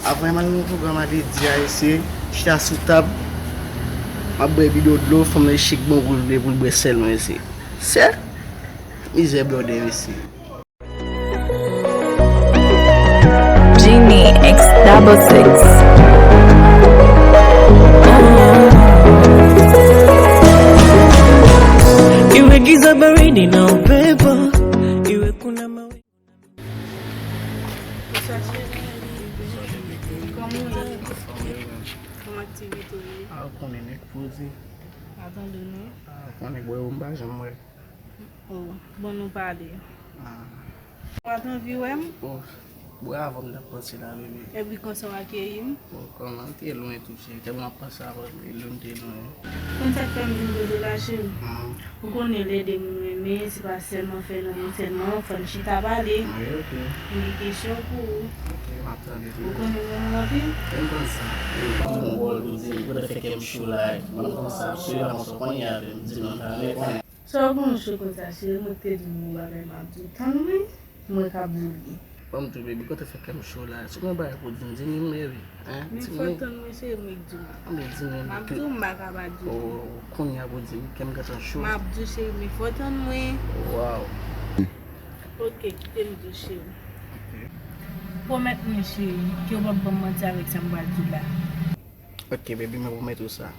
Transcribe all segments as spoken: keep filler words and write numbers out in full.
Avan m al nan pwogram a, te di a mesye, chita sou tab, m ap bwè bidon dlo, fanm nan chik ban pou l, pou l bwè sèlman mesye. Sè, mizè blòdè mesye. Genie X double six. Iwe giza baridi na upepo, iwe kuna mawingu. Bonswa cheri. Kòman w ye? Kòman aktivite w ye? A, ou konnen nèg poze. Pa tande w non. A, ou konnen bwè ou m pa janm bwè. Oh, bon nou pale. A. Ou pa t anvi wè m? Oh, bwè avan m t ap panse la bebe. Epi konsa w akeyi m? Oh, kòman m te lwen tou cheri, tèlman m ap panse avè w, e lwen m te lwen. Konn sa k fè m vin kote w la cheri? Ou konnen lè de moun renmen, se pa sèlman fè lanmou sèlman, fò n chita pale. Mwen gen kesyon pou ou. Ou konnen mwen anvi? Mwen konn sa. Mwen konn wòl ou di m, ou te fè kè m cho la. Mwen konn sa, sou la mwen sou konye avè m, di m nan pale konnen. Sa w konn cho konsa cheri, mwen te di w yon bagay m ap di w. Tann mwen, mwen ka boule. Ban m tou bebe, kote fè kè m cho la. Si w gen bagay pou di m, di m wi bebe. Hein? Men fò w tann mwen cheri, mwen k di w. Anben di m wi. M ap di w, m pa ka pa di w. Oh, kounye a pou di m, kè m gentan cho. M ap di w cheri, men fò w tann mwen. Wow. Ok, kite m di w cheri. Pwomèt mwen cheri, ke w p ap ban m manti avèk sa m pral di w la. Ok bebe, mwen pwomèt ou sa.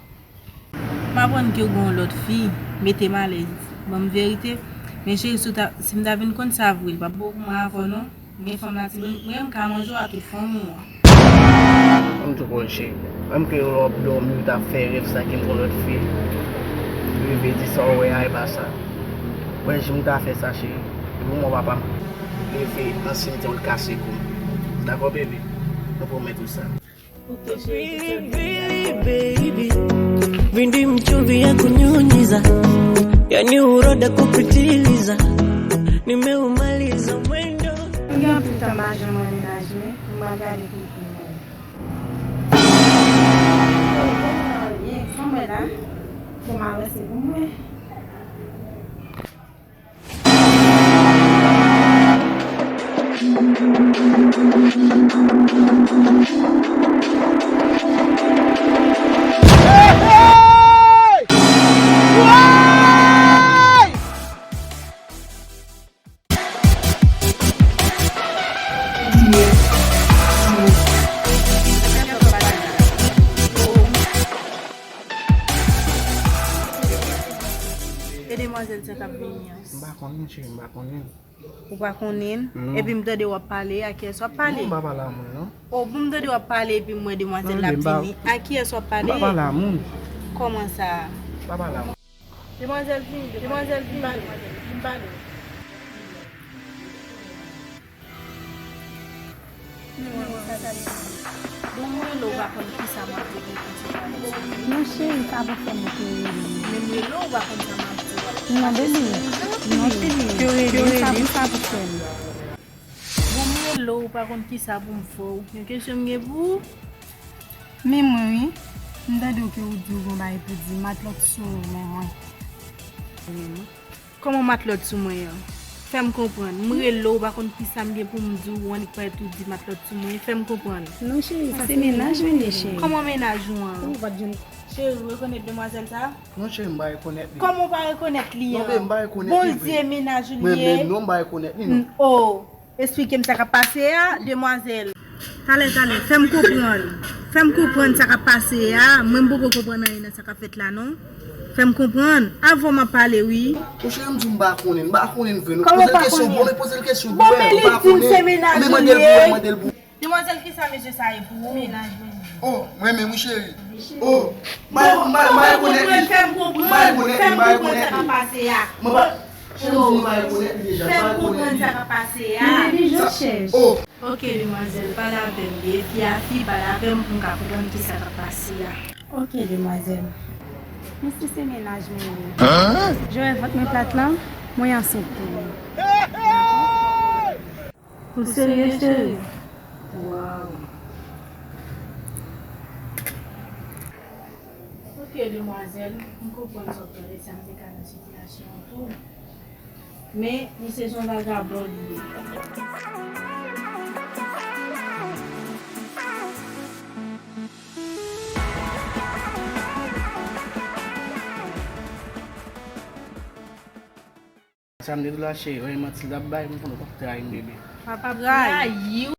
M aprann ke w gen yon lòt fi, mete m alèz. Ban m verite. Men cheri, si w ta, si m ta vin konn sa vre, l p ap bon pou mwen avè w non. Men fanm la ti mwen, mwen m ka manje w a tout fanmi w an. Ban m tou konnen cheri. Menm ke lè w ap dòmi, ou ta fè rèv sa ke m gen yon lòt fi. Leve di sa w wè a, e pa sa. Wè, jan w ta fè sa cheri. Epi mwen papa m leve nan simitè, ou t kase kou m. Dakò bebe? Mwen pwomèt ou sa. Ok cheri. Pili baby, vindi mchumvi ya kunyunyiza, yani uroda kupitiliza, nimeumaliza mwendo. M gen anpil tan m pa janm wè mennaj mwen, m pral gade pou m konn wè. Fanm mwen la, bon m avanse pou mwen. E demwazèl sa k ap vini an? M pa konnen cheri, m pa konnen. Ou pa konnen? Epi m tande w ap pale, a kiyès w ap pale? Non, m pa pale a moun non. O, bon, m tande w ap pale epi m wè demwazèl la ap vini. A kiyès w ap pale? M pa pale a moun. Kòman sa? M pa pale a moun. Demwazèl vini, demwazèl vini. Vin pale. Bon, mwen rele w pa konn kisa m ap di pou kontinye. Non cheri, sa pou fè mwen te rele. Men m rele w pa konn sa m ap di. Non baby, non cheri, te rele sa pou sa pou fè m. Bon, m rele w pa konn kisa pou m fè w. Yon kesyon m gen pou ou? Men mwen wi, m tande w ke ou di w gon bagay pou di, matlòt sou men mwen. Kòman matlòt sou mwen an? Fè m konprann. M rele w, ou pa konn kisa m gen pou m di w, ou annik parèt ou di matlòt sou mwen. Fè m konprann. Non cheri, sa se mennaj mwen ye cheri. Kòman mennaj ou an? Ou pa t jwenn. Cheri, ou rekonèt demwazèl sa? Non cheri, m pa rekonèt li. Kòman ou pa rekonèt li an? Non bebe, m pa rekonèt li vre. Bondye mennaj ou li Mwen ye? Menm non, m pa rekonèt li non. O, esplike m sa k ap pase a, demwazèl. Talè, talè, fè m konprann. Fè m konprann sa k ap pase a. Mwen m poko konprann anyen nan sa k ap fèt la non. Fè m konprann. Avan m ap pale wi. Monchè, m di w m pa konnen, m pa konnen vre non. Poze l kesyon, bon, men poze l kesyon pou wè, m pa konnen. Men mande l pou wè, mande l pou. Demwazèl, kisa mesye sa ye pou ou? Mennaj mwen. Oh, mwen menm wi cheri. Oh, m pa, m pa, m pa rekonèt li. Fè m konprann, fè m konprann sa k ap pase a. M pa, cheri, m pa rekonèt li deja, m pa rekonèt li. Fè m konprann sa k ap pase a. Oh. Ok demwazèl, pale avè m de fi a fi, pale avè m pou m ka konprann kisa k ap pase a. Ok demwazèl. Mesye se mennaj mwen ye. Jan w wè vant mwen plat lan, mwen ansent pou li. Ou serye cheri? Waw. Ok demwazèl, m konprann sa w pale, sa m te ka nan sitiyasyon an tou. Men, misye se yon vagabon li ye. Sa m te di w la, cheri, wè manti l t ap bay, m konnen w p ap trayi m, bebe. Papa trayi.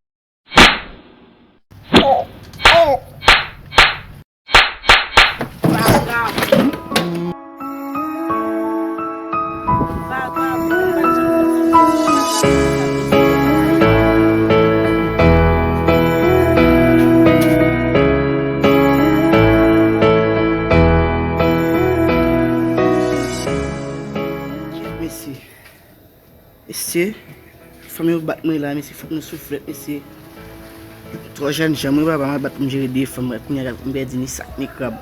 Mesye. Mesye, fanm yo bat mwen la, mesye, fòk nou souflèt, mesye. Twò jènjan, mwen papa, mwen bat pou m jere de fanm, kounye a m pèdi ni sak, ni krab.